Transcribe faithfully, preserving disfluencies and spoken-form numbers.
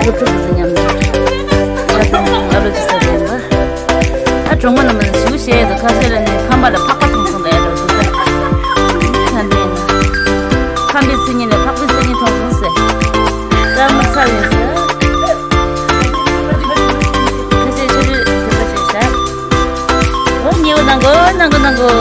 ཐུབ་ཐུབ་ཀྱི་མཉམ་དུ་ད་ལྟ་ཨ་རོ་ཅི་ཟེར་ཡིན་པ། ཨ་གྲོང་མ་ལ་མ་ཞུ་བཤད་ཡོད་དོ། ཁ་ཤས་ལ་ནི་ཁམས་པ་ལ་ཕག་པ་མཐོང་སོང་ལ་ཨ་རོ་ཅི་ཟེར། ཁ་འདས་ན་ཁམས་པའི་མཚན་ཉིད་ལ་ཕག་པའི་མཚན་ཉིད་མཐོང་སོང་ཟེར། ཀརྨ་ཚ་བའི་ཟེར། ཁ་ཤས་ཆུ་རུད་དེ་པ་ཅིག་བཞག་ཨོ་ཉེ་བོ་ནང་གོ་ནང་གོ་ནང་གོ།